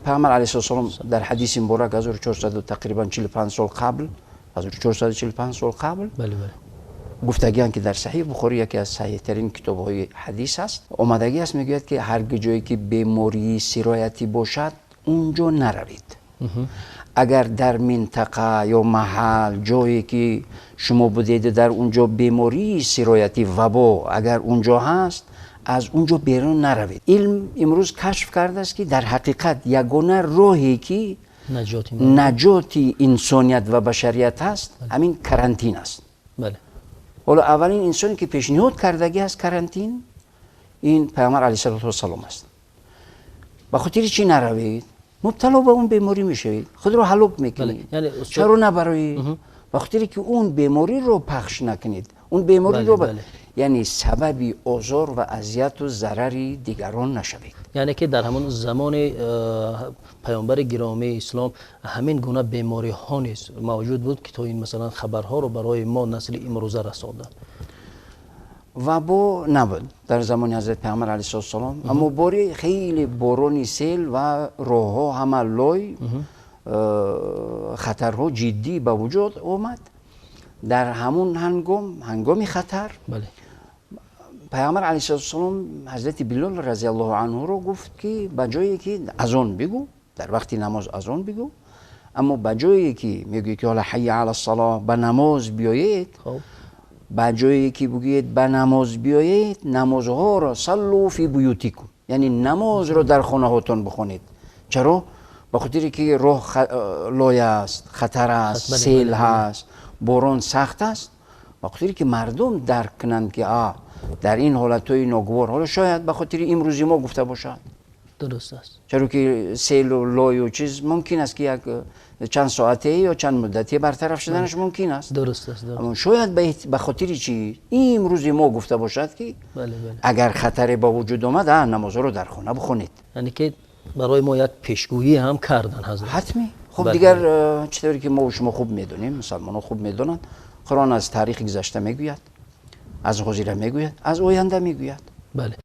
Паёмбар алайҳиссалом дар ҳадиси муборак 1400 тақрибан 45 сол қабл, 1445 сол қабл гуфтагианд, ки дар Саҳеҳи Бухорӣ, яке аз саҳеҳтарин китобҳои ҳадис аст, омадагӣ аст, мегӯяд, ки ҳар ҷое ки бемории сироятӣ бошад, унҷо наравед. Агар дар минтақа ё маҳал, ҷое ки шумо будед, дар унҷо бемории сироятӣ, вабо агар унҷо ҳаст, аз унҷо берун наравед. Илм имрӯз кашф кардааст, ки дар ҳақиқат ягона роҳе ки наҷоти инсоният ва башарият аст, ҳамин карантин аст. Ҳоло аввалин инсоне ки пешниҳод кардагӣ аст карантин, ин Паёмбар алайҳиссалоту вассалом аст. Ба хотири чӣ наравед? Мубтало ба он беморӣ мешавед, худро ҳалок мекунед. Чаро набароед? Ба хотире ки он бемориро пахш накунед, он бемориро, яъне сабаби озор ва азияту зарари дигарон нашавед. Яъне ки дар ҳамон замони паёмбари гиромии ислом ҳамин гуна бемориҳо низ мавҷуд буд, ки то ин масалан хабарҳоро барои мо, насли имрӯза, расонданд. Вабо набуд дар замони ҳазрати Паёмбар алайҳиссалом, аммо бори хеле борони сел ва роҳҳо ҳама лой, хатарҳо ҷиддӣ ба вуҷуд омад. Дар ҳамун ҳангом, ҳангоми хатар, Паёмбар алайҳиссалом ҳазрати Билол разияллоҳу анҳуро гуфт, ки ба ҷое ки азон бигӯ, дар вақти намоз азон бигӯ, аммо ба ҷое ки мегӯӣ ки ҳола ҳайя алассалоҳ, ба намоз биёед, ба ҷое ки бигӯед ба намоз биёед, намозҳоро саллу фи буютикум, яъне намозро дар хонаҳотон бихонед. Чаро? Ба хотире ки роҳ лой аст, хатар аст, сел ҳаст, борон сахт аст. Ба хотире ки мардум дарк кунанд, ки а дар ин ҳолатҳои ногувор, ҳоло шояд ба хотири имрӯзи мо гуфта бошад. Дуруст аст. Чаро ки селу лою чиз мумкин аст, ки як чанд соате ё чанд муддате бартараф шуданаш мумкин аст. Дуруст аст. Аммо шояд ба хотири чи имрӯзи мо гуфта бошад, ки агар хатаре ба вуҷуд омад, намозҳоро дар хона бихонед. Яъне ки барои мо як пешгӯӣ ҳам кардан ҳазрат. Ҳатмӣ. Хуб, дигар чӣ тавре ки мо шумо хуб медонем, мусалмонҳо хуб медонанд, Қуръон аз таърихи гузашта мегӯяд, аз ҳозира мегӯяд, аз оянда мегӯяд. Бале.